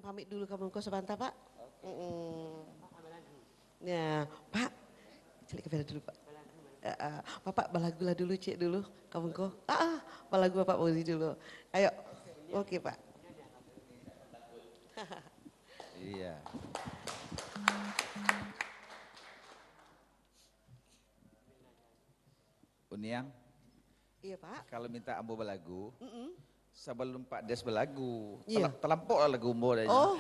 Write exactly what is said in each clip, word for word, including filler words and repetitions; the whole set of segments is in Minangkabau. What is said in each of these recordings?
Pamit dulu ka mangko sabanta, Pak. Mm-mm. Ya, Pak. Cari kamera dulu, Pak. Eh, eh, Bapak balagulah dulu, cek dulu ka mangko. Ah, ah, balagu Bapak Fauzi dulu. Ayo. Oke, Pak. Iya. Uniang, Iya, Pak. Kalau minta ambo balagu, Mm-mm. Sabalum Pak Des balagu, Iya. tala-, talampok lah lagu ambo dek inyo. Oh.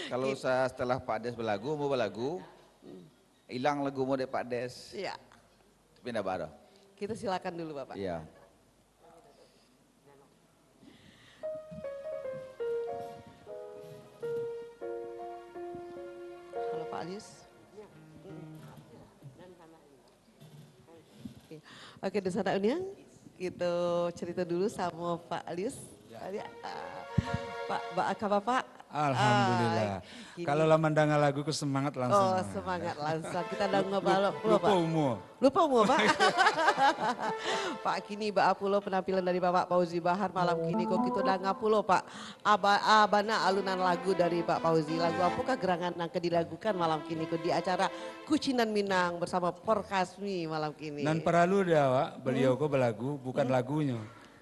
Kalau Kit- sa-, setelah Pak Des balagu, ambo balagu, Mm. ilang lagu ambo dek Pak Des. Iya. Tapi ndak baa doh. Kita silakan dulu, Bapak. Iya. Halo, Pak Alius. Oke. Oke, di sana Uniang, kita cerita dulu sama Pak Alius. Ya. Pak Alius, ah, Pak, ba-, kabar, Pak? Alhamdulillah. Ah, kini Kalau lah mandanga lagu ko semangat langsung. Oh, semangat langsung. Kita danga Lup-, balok pulo, lupa Pak. umur. Lupa umur, Pak. Pak, kini baa pulo penampilan dari Bapak Fauzi Bahar malam kini ko, kita danga pulo, Pak. Aba-, ah, bana alunan lagu dari Pak Fauzi. Lagu apokah gerangan nan ka dilagukan malam kini ko di acara Kucinan Minang bersama Porkasmi malam kini? Nan paralu di awak, beliau Hmm. ko balagu, bukan Hmm. lagunyo.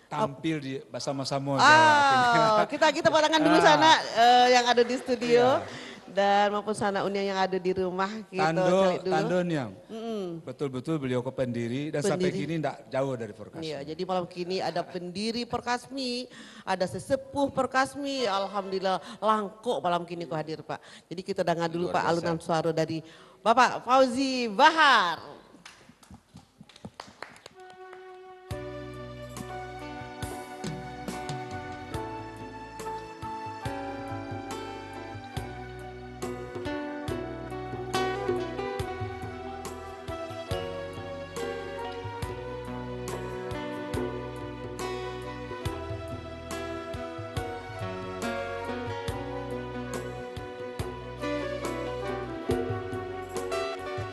Tampil di, basamo-samo di awak kini. Ah, kita, kita tepuk tangan dulu Ah. sanak, eh, yang ada di studio. Iya. Dan maupun sanak Uniang yang ada di rumah, kita Tando, cari dulu. tando Niang. Mm-mm. Betul-betul beliau ko pendiri dan sampai Pendiri. kini ndak jauh dari Porkasmi. Iya, jadi malam kini ada pendiri Porkasmi, ada sesepuh Porkasmi. Alhamdulillah, langkok malam kini ko hadir, Pak. Jadi kita dengar dulu, Luar Pak, biasa. alunan suara dari Bapak Fauzi Bahar.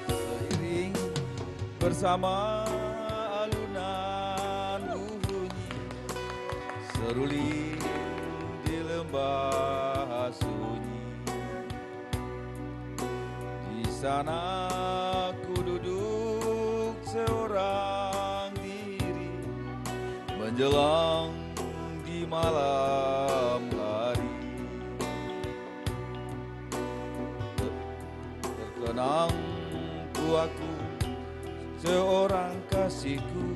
Seiring bersama alunan bunyi, seruling di lembah sunyi. Di sana ku duduk seorang diri, menjelang di malam hari. Terkenang ku aku seorang kasihku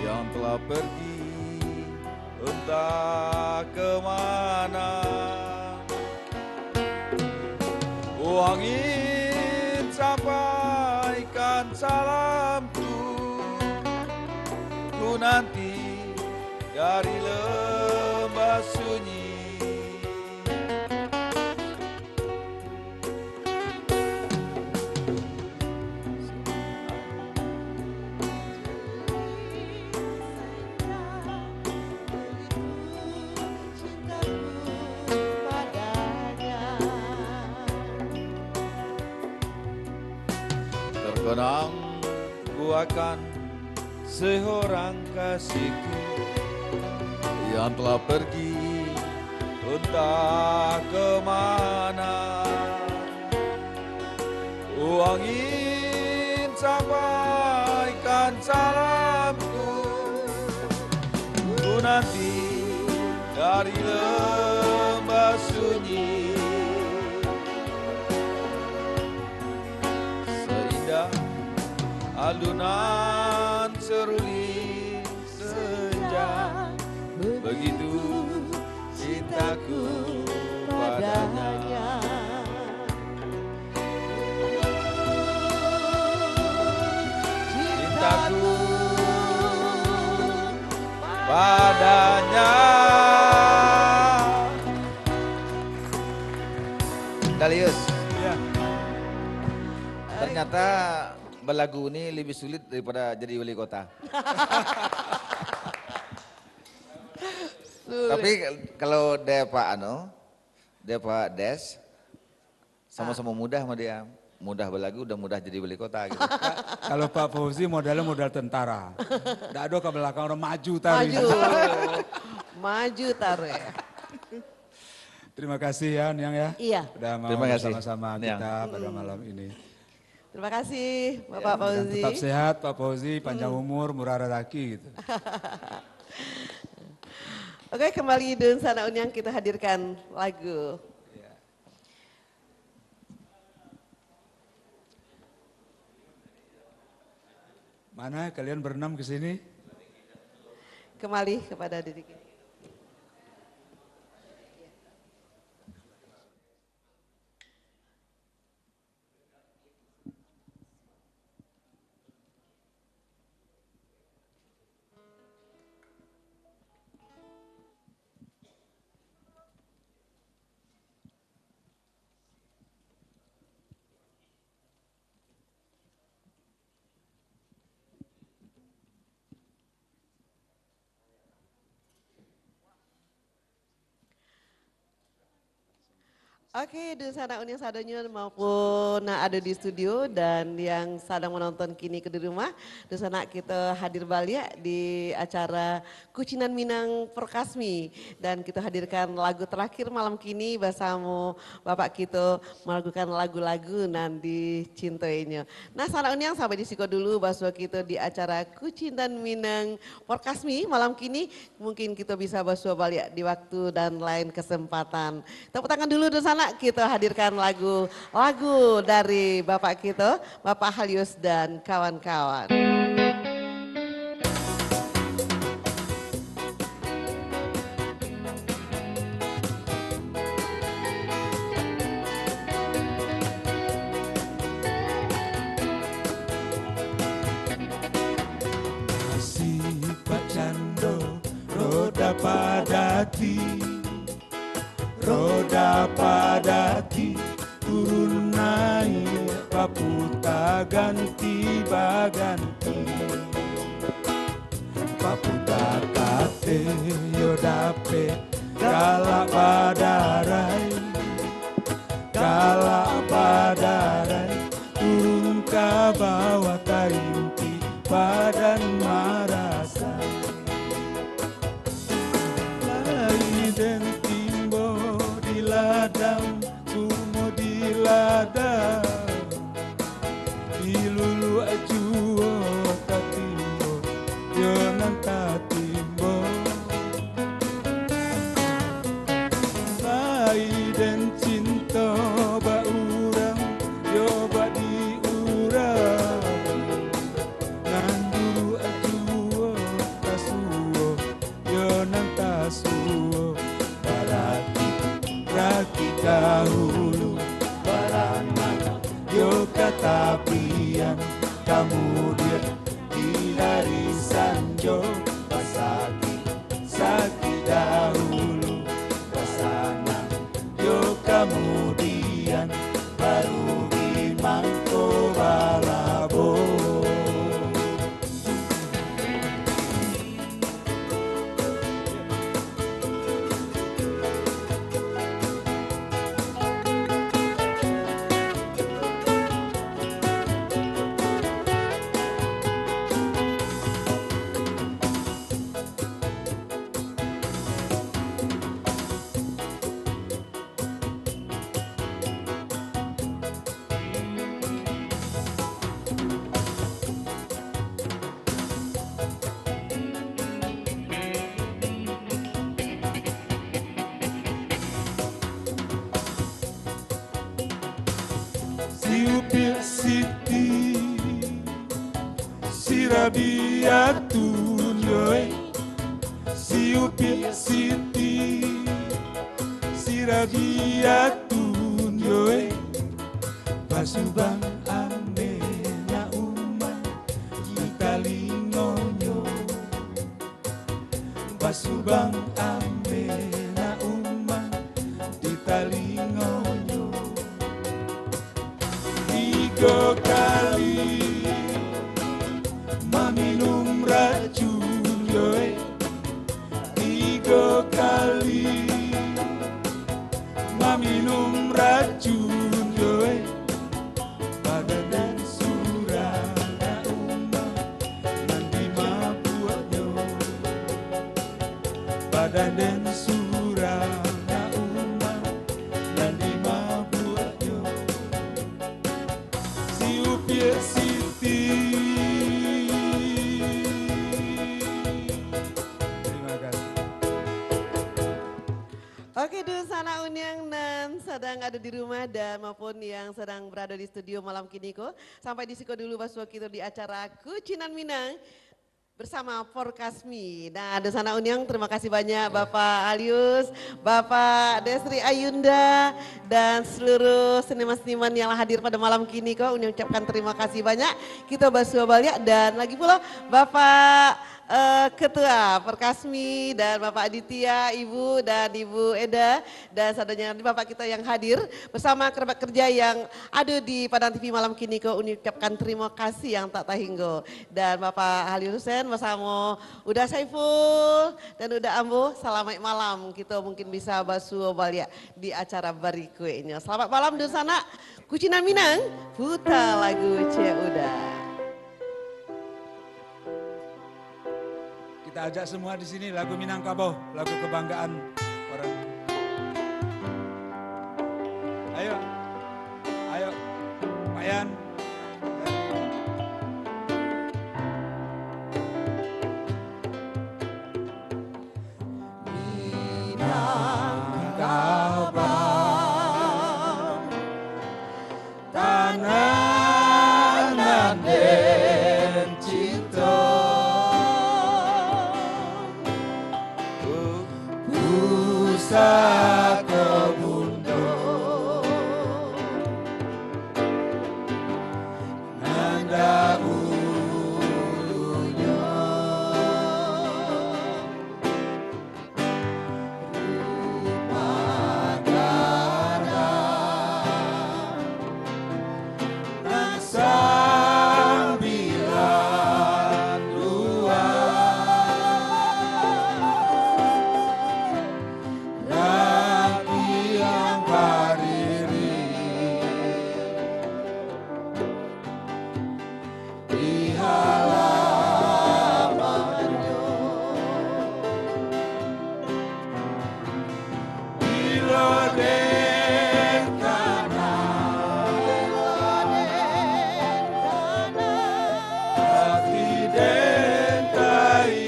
yang telah pergi entah ke mana. Oh angin, sampaikan salamku, ku nanti dari lembah sunyi. Terkenang ku akan seorang kasihku yang telah pergi entah ke mana. Oh angin, sampaikan salamku, ku nanti dari lembah sunyi. Seindah alunan seruling senja, begitu cintaku padanya. Cintaku padanya. Dalius. Ya. Ternyata balagu ni lebih sulit daripada jadi wali kota. Sulit. Tapi kalau dek Pak anu, dek Pak Des, sama-sama Ah. mudah sama dia. Mudah balagu, udah mudah jadi wali kota gitu. Ka-, kalau Pak Fauzi modalnya modal tentara. Ndak ada ke belakang orang maju taruh. Maju. Maju taruh. Terima kasih ya, Niang ya. Iya. Udah mau Terima kasih, bersama-sama Niang. kita pada malam ini. Terima kasih, Bapak Ya, mudah-mudahan Fauzi. tetap sehat, Pak Fauzi, panjang Hmm. umur, murah rezeki gitu. Oke, kembali dunsanak Uniang, kita hadirkan lagu. Ya. Mana kalian berenam ke sini? Kembali kepada diri kita. Oke, dunsanak Uniang sadonyo maupun nan ado di studio dan yang sadang manonton kini ko di rumah, dunsanak, kito hadir baliak di acara Kucinan Minang Porkasmi, dan kito hadirkan lagu terakhir malam kini basamo Bapak kito, melakukan lagu-lagu nan dicintoinyo. Nah, sanak Uniang, sampai di siko dulu basuo kito di acara Kucinan Minang Porkasmi malam kini. Mungkin kito bisa basuo baliak di waktu dan lain kesempatan. Tepuk tangan dulu, dunsanak, kito hadirkan lagu, lagu dari Bapak kito, Bapak Halius dan kawan-kawan. Nasib bak cando roda padati, roda padati, turun naiak, baputa ganti baganti. Baputa kateh yo dapek, galak badarai, galak badarai, turun ka bawah tarinti, badan marasai. Lai den timbo di ladang, kumo di ladang. Di luluak juo tatimbo, yo nan tatimbo. Lai den cinto bak urang, yo bak di urang. Nan duduak juo tasuo, yo nan tasuo, baraki, raki dahulu, baranak, yo ka tapian, kamudian, di hari sanjo, basakik, sakik dahulu, basanang, yo kamudian, baru bi mangko balabo. Si Upik Siti, si Rabiatun yo, eh. Si Upik Siti, si Rabiatun yo, eh. Basubang ameh nak umah di talingonyo. Basubang ameh nak umah di talingonyo. Tigo kali maminum racun yo, eh. Tigo kali maminum racun yo, eh. Badan den surang nak umah, nan dimabuaknyo. Badan den surang nak umah, Ada di rumah dan maupun yang sedang berada di studio malam kini ko. Sampai di siko dulu basuo kito di acara Kucinan Minang bersama Porkasmi. Nah, Dunsanak Uniang, terima kasih banyak Bapak Alius, Bapak Desri Ayunda, dan seluruh seniman-seniman yang lah hadir pada malam kini ko. Uniang ucapkan terima kasih banyak. Kito basuo baliak dan lagi pulo Bapak eh, Ketua Porkasmi dan Bapak Aditya, Ibu dan Ibu Eda, dan sadonyo Bapak kita yang hadir bersama kerabat kerja yang ada di Padang T V malam kini ko, Uni ucapkan terima kasih yang tak tahinggo. Dan Bapak Halil Hussein bersama Uda Saiful dan Uda Ambo, selamat malam. Kita mungkin bisa basuo baliak di acara berikutnya. Selamat malam, Dunsanak. Kucinan Minang, puta lagu Cek Uda. Kita ajak semua di sini lagu Minangkabau, lagu kebanggaan orang. Ayo, ayo, Pak Yan. Minangkabau. Tanah nan den cinto, pusako bundo, nan dahulunyo. Rupa gadang nan sambilan dua, rantiang bariri. Di halamannyo. Bilo den kana, ati den tai.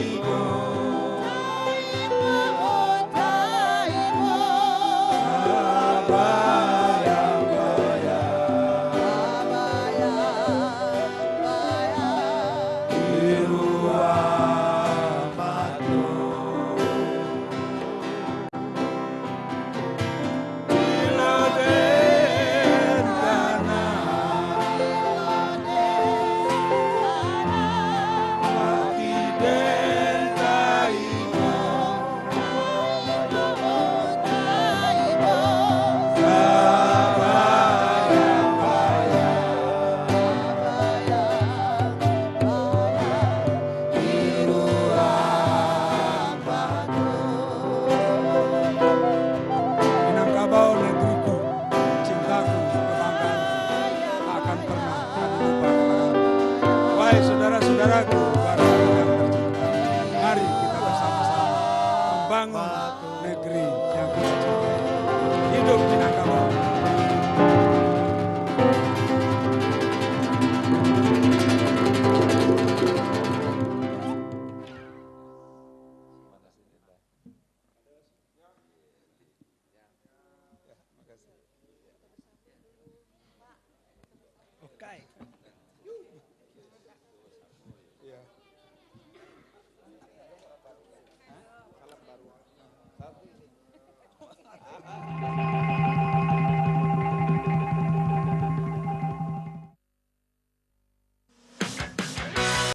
Minangkabau negeriku, cintaku, kebanggaanku, tak akan pernah kami lupakan. Wahai saudara-saudaraku, bangsa yang tercinta, mari kita bersama-sama membangun negeri yang kita cintai. Hidup Minangkabau.